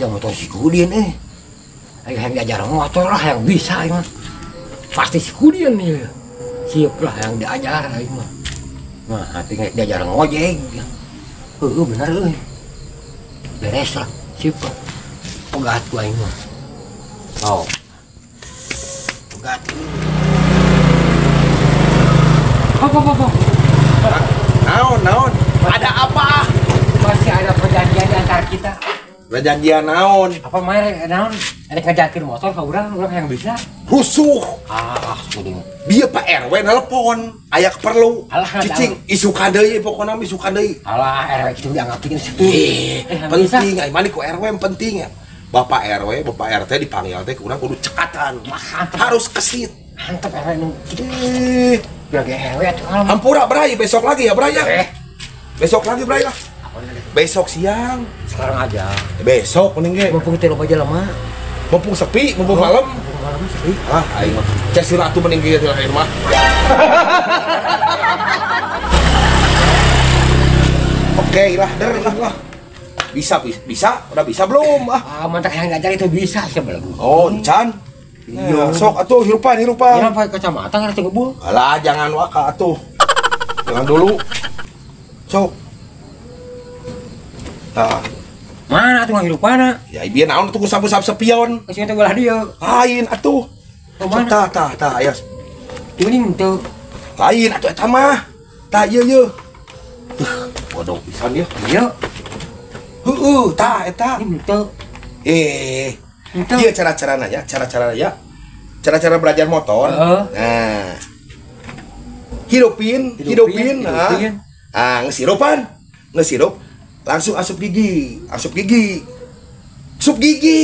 Ya motor si Kudin eh. Ayo yang diajar motor lah yang bisa aing mah. Pasti si Kudin nih. Siap lah yang diajar aing mah. Nah, hati nggak diajar ngojek. Heeh, bener euy. Beres lah, siap lah. Pegat ku aing mah. Oh. Pegat. Apa? Naon? Ada apa? Masih ada perjanjian di antara kita. Perjanjian naon? Apa main naon? Ada ngajakin motor ke urang yang bisa. Rusuh. Ah, sudah. Bieu Pak RW nelpon, aya perlu. Alah, cicing isukan deui pokona mah isukan deui. Alah, RW kitu dianggapkeun situ. Penting, ai mani ku RW penting ya. Bapak RW, Bapak RT dipanggil teh ku urang kudu cekatan. Harus kesit. Mantap RW nu kitu. Bagi RW atuh. Hampura Bray, besok lagi ya Bray ya. Besok lagi Bray lah. Besok siang. Sekarang aja. Besok mending ge. Mumpung teh loba jelema. Mumpung sepi, mumpung malam. Mumpung malam sepi. Ah, aing mah. Cek sila atuh mending ge teh mah. Oke lah, der lah. Bisa, udah bisa belum ah? Ah, mantap yang ngajar itu bisa sebelum. Oh, can. Iya, sok atuh hirupan. Hirupan pakai kacamata ngerti ngebul. Alah, jangan waka atuh. Jangan dulu. Sok. Tah. Mana atuh ngahirupana? Ya bieu naon atuh ku sabu-sabu sepion. Geus teh belah dieu. Lain atuh. Tah tah tah aya. Ini henteu. Lain atuh eta mah. Tah ieu ieu. Bodoh pisan ieu. Ieu. Heueuh, tah eta. Henteu. Iya cara-carana ya, cara-cara ya. Cara-cara belajar motor. Nah. Hidupin. Nah, ngesirupan. Ngesirup langsung asup gigi. Asup gigi,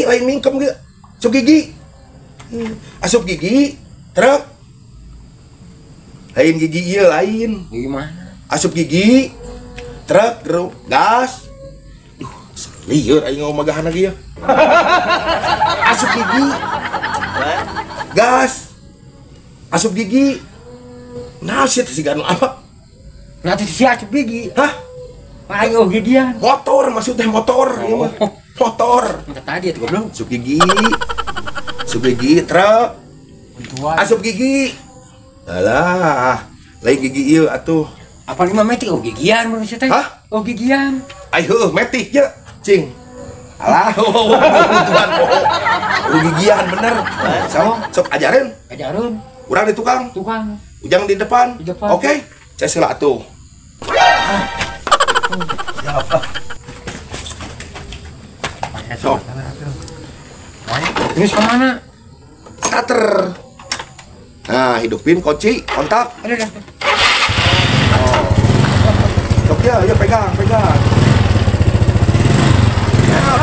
lain mingkem ge. Asup gigi. Asup gigi, truk. Lain gigi ieu lain. Gigi mana? Asup gigi, truk, geruk, gas. Duh, lieur aing ngomong lagi ya. Asup gigi, gas, asup gigi. Nah, sih si ganu apa? Nanti si asup gigi. Hah? Aing oh gigian. Motor maksudnya motor. Oh. Motor. Tadi itu goblok. Asup gigi, truk. Asup gigi. Alah, lain gigi ieu atuh. Apa lima metik oh gigian maksudnya teh? Hah? Oh gigian. Ai heueuh metik ye, cing. Alah, tuan oh gigian bener. Sama, sok ajarin. Ajarin. Urang di tukang. Tukang. Ujang di depan. Di depan. Oke, saya sila atuh. Siapa? Sok. Ini kemana? Starter. Nah, hidupin kunci, kontak. Ada. Oh. Sok ya, ya pegang.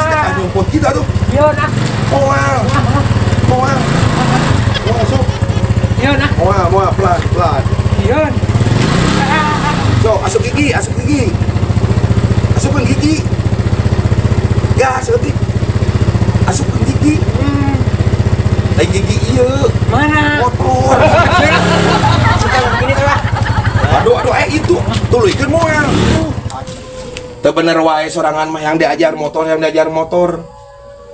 Nah, nyumput kita tuh. Iya, nah. Moal. Moal sok. Iya, nah. Moal, pelan. Iya. Sok, asup gigi. Asupkeun gigi. Gas eutik. Asupkeun gigi. Lain gigi ieu. Mana? Motor. Ini lah. Aduh, itu tuluykeun moal. Teu bener wae sorangan mah yang diajar motor.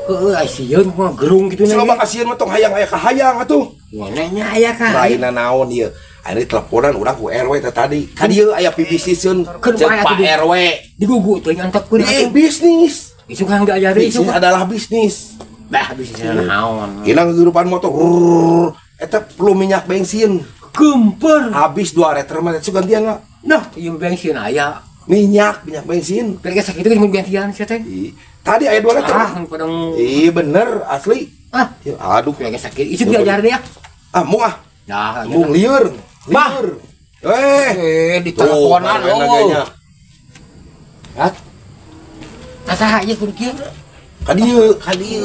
Heueuh, ai sieun mah gerung kitu nya. Loba kasieun mah tong hayang aya kahayang atuh. Nanya aya ka. Lainna naon ieu? Aya teleponan urang ku RW teh tadi. Ka dieu aya pibisniseun ceuk Pak RW. Digugu teh nyantepkeun atuh. Bisnis. Isu kang diajari bisnis adalah bisnis. Bah bisnis naon. Inang kehidupan motor. Eta perlu minyak bensin. Gemper. Habis 2 liter mah itu gantian lah. Nah, ieu bensin aya. Minyak bensin. Kira-kira sakitu geus gantian sia teh. Tadi aya 2 liter. Ah, padang. Ih, bener asli. Ah, ya, aduh kira-kira sakit. Isu diajar deh ya. Ah, mung ah. Nah, mung lieur. Bah. Di teleponan oh. Hat. Saha ieu kudu kieu? Ka dieu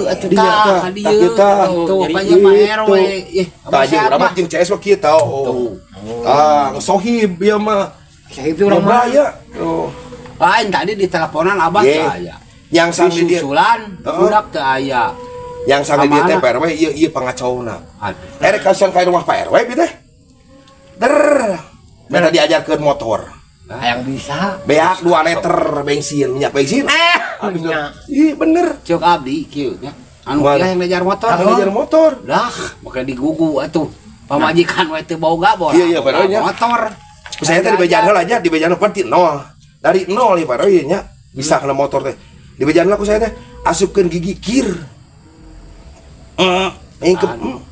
atuh ka dieu. Tuh, Pak RW. Ih, tah jeung urang mah jeung CS mah kieu tau. Ah, sohib ieu mah. Sohib urang mah ya. Tuh. Lain tadi di teleponan abah teu aya. Yang sang di dieu susulan budak teu aya. Yang sang di dieu teh Pak RW ieu ieu pangacauna. Erek kasihan ka rumah Pak RW bi teh. Der. Minta diajarkeun motor. Yang bisa. Beak 2 liter bensin, minyak bensin. Nya. Ih, bener. Cek abdi kieu nya. Anu Kumaha? kieu yang ngajar motor. Anu ngajar motor. Lah, make digugu atuh. Pamajikan we teu boga bora. Iya, Pak Roy, nya. Motor. Saya teh di bejaan heula nya, di bejaan pan ti nol. Dari nol ya Pak Roy nya, bisa kena motor teh. Di bejaan ku saya teh asupkeun gigi kir.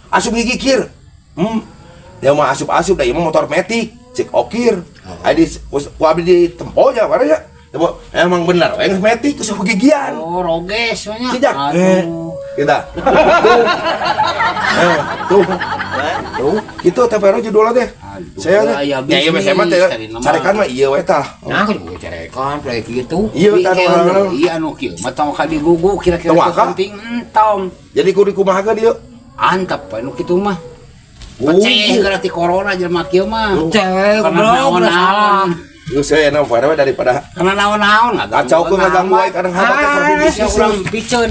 Asup gigi kir. Dia mah asup-asup da ieu mah motor metik, cek okir. Aya di ku abdi di tempo nya Pak Roy nya. Tempo, emang bener we geus metik geus gigian. Oh, roges we nya. Cijak. Aduh. Kita. Tuh. Tuh. Tuh, itu teh Pak Roy judulna teh. Aduh, Saya teh. aya Ya ieu mah saya mah teh bisnis tadi nama. carekan mah ieu we tah. Nah, aku juga carekan kayak gitu. Iya, Tapi tah kieu nu Iya anu kieu mah tong ka digugu kira-kira Tong teu waka? penting entong. Jadi kudu kumaha ge dieu? Antep we nu kitu mah. Oh. Peceh gara ti corona jelema kieu mah. Cewek Karena goblok udah salah. naon-naon. Geus saya na Pak Roy daripada Karena naon-naon kacau ke ngaganggu wae kadang habat teh Ah, bisnis. Bisa urang piceun.